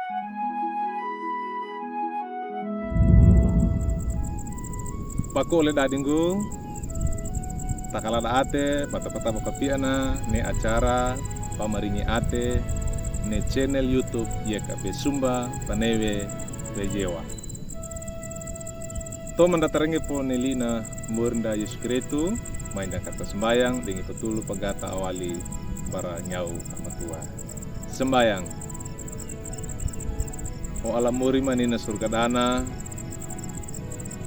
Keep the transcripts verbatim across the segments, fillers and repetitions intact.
Bako le dadinggu, takaladaate, bata-bata bakapiana ne acara pamaringi ate ne channel YouTube Y K B Sumba Tanewe Rejewa. Toman da tarenge po ne lina murinda Yesu Kristu, main da kata sembayang, dengi petulu pagata awali bara nyau amatua. Sembayang. O Allah muri ma nina surga dana,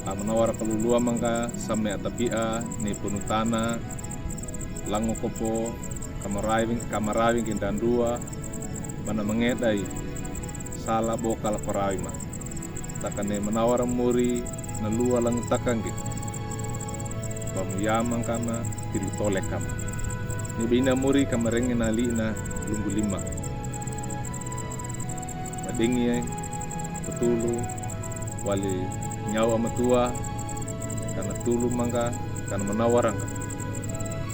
a manawara kaluluwa mangga same atapia ne penutana, lango kopo, kamarawing, kamarawing gindanduwa, mana mangedai, sala bokal korawi ma. Takane manawara muri, na luwa langtaka ngge. Bamuyama ngkama, tilu tole kama. Ni bina muri kamarenge na lina lunggu lima. Madengi, petulu, wali nyau amatua, kana tulu mangga, kana manawara ngka.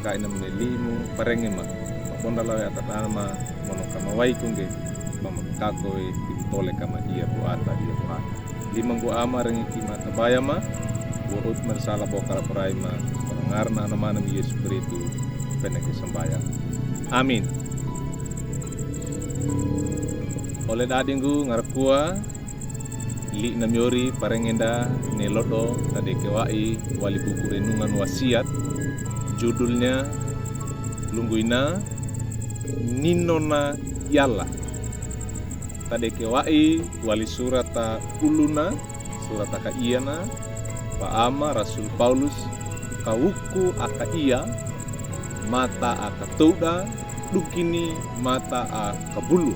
Ka ina mene limu, parenge ma. Mabonda lawe atatana ma, mono kama wai kungge, mama kako e, tilu tole kama iya buata, iya buata. Limanggu ama rengiki ma tabaya ma, wa ut mersala bokal parai ma, pangarna anamana mi Yesu Kristu, peneke sembayang. Amin. Ole dadinggu ngarakua, li namiori parengenda ne lodo tadeke wa'i wali buku renungan wasiat, judulnya lunggu ina, Ninona Yala. Tadeke wa'i wali surata uluna, surata kaiana, paama Rasul Paulus, kawuku akaia, mata akatouda, dukini mata akabulu.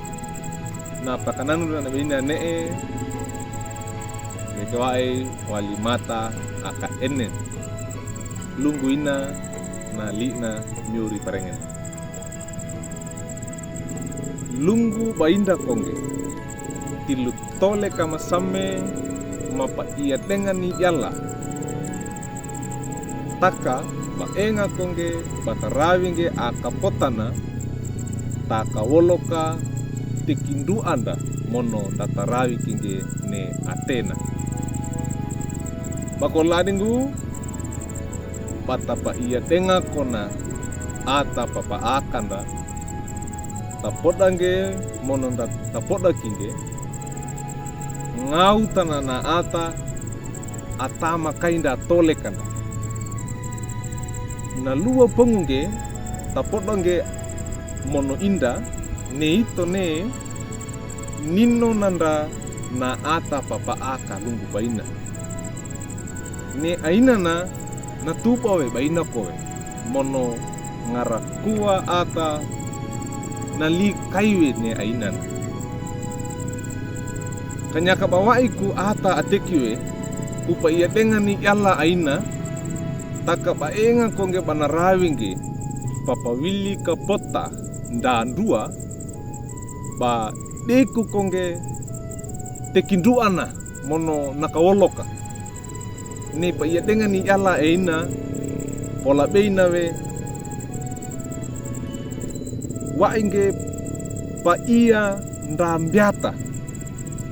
Na pakananu na bina ne'e, tadeke wa'i wali mata akaenen. Lunggu ina na lina miori parengen. Lunggu bainda kongge, tilu tole kama same mapaiya dengani yala. Taka baenga kongge batarawinge akapotana, takawoloka tekinduanda mono datarawi kongge ne atena. Bako ladinggu, patapaiya denga kona ata papaakanda, tapodange mono nda tapoda kongge, ngautana na ata, atama kainda tole kanda. Na luwa pangungge, tapodange mono inda, ne ito ne, nino nanda na ata papaaka lunggu baina. Ne ainana na tupa we baina kowe. Mono ngarakua ata na li kaiwe ne ainana. Kanyaka bawa'iku ata atekiwe, kupaiya dengani yala aina, taka baenga kongge banarawinge, papawili kapota, ndanduwa, ba deku kongge tekinduana mono nakawoloka. Ne paiya dengani yala eina, pola beina we, wa'inge paiya ndambiata,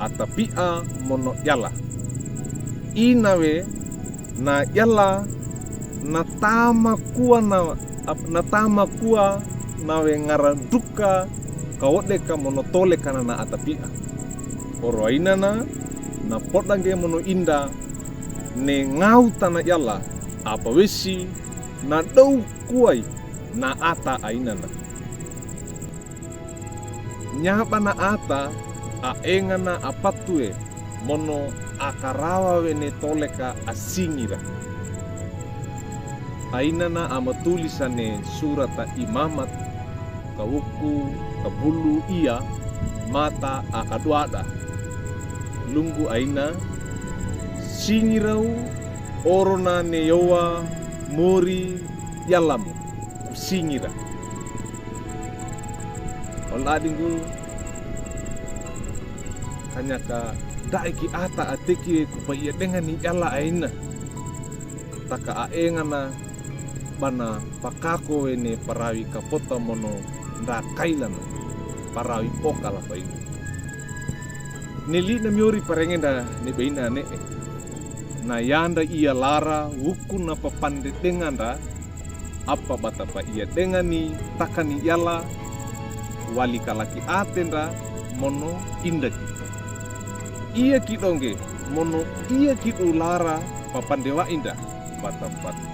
atapia mono yala. Ina we, na yala, na tamakua na, ap-, na tamakua na we ngaraduka kawodeka mono tole kana na atapia. Oro ainana, na podange mono inda, ne ngautana yala, apawesi, na dou kuwai, na ata ainana. Nyabana ata, aengana apatuwe, mono akarawa we ne toleka asingira. Ainana amatulisa ne surata Imamat, kawuku, kabulu ia, mata akaduada. Lunggu aina, singirau, orona ne yowa, mori, yalamu, singira. Ola adinggu, kanyaka daiki ata atekiwe kupaiya dengani yala aina. Taka aengana bana pakako we ne parawi kapota mono ndakailana, parawi pokala paina. Ne li'na miyori parengenda ne baina ne'e. Na yandra iya lara wukun na papandedenga ndra, apa bata paiyadenga ni takanin yala, wali kalaki ate ndra, mono inda ki. Iya kido ngge, mono iya kido lara papandewa'i ndra, bata, bat-,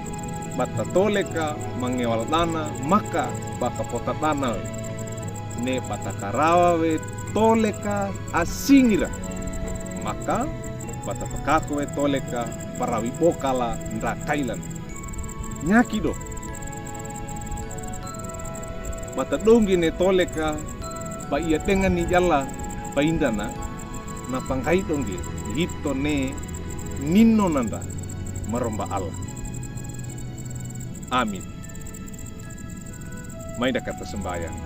bata tole ka mangewal dana, maka ba kapota dana we. Ne bata karawa we tole ka asingi ra. Maka bata pakako we tole ka parawi bokala ndra kailan. Nyaki do. Bata dongge ne tole ka paiyadenga ni yala paindana, na panggai dongge, ito ne nino nanda maromba Allah. Amin. Mai nda kata sembayang.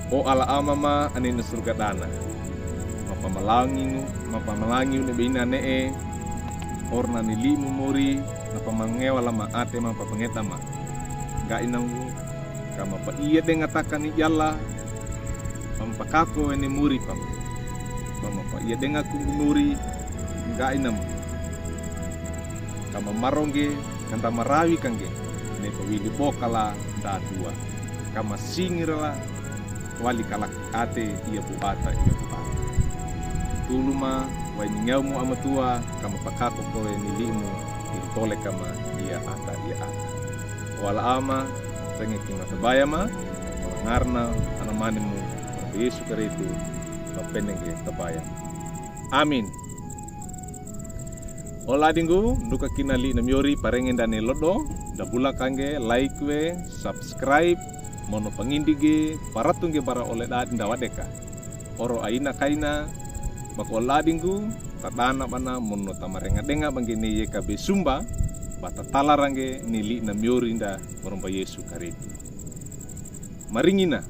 O Allah Ama ma ane ne surga dana. Mapamalangiw, mapamalangiw ne baina ne'e, orna ne li'mu mori, na pamangewa lama ate ma papangeda ma. Ngga'i nambu, kama paiyadenga takanin yala, pama pakako we ne mori pama. Pama paiyadenga kunggu mori, ngga'i nambu. Kama marongge, kanda marawi kangge, ne pawili bokala nda dua. Kama singi ra la, wali kalaki ate iya bu'ata, iya bu'ata. Tulu ma, wai ni ngawmu Ama Tua, kama pakako ko we ne li'mu, iri tole kama iya ata, iya ata. O Allah Ama, senge ki ma tabaya ma, ola ngarna Anamanemu, Yesu Karistu, mapenengge tabaya. Amin. O ladinggu, nduka kina li'na miyori parengenda ne lodo, dabula kangge, like we, subscribe, mono pangindigi, paratu ngge bara ole dadi nda wadeka. Oro aina kaina, bako o ladinggu, tadana bana mono tamarengadenga bangge ne Y K B Sumba, bata tala ra ngge ne li'na miyori nda maromba Yesu Karistu. Maringina,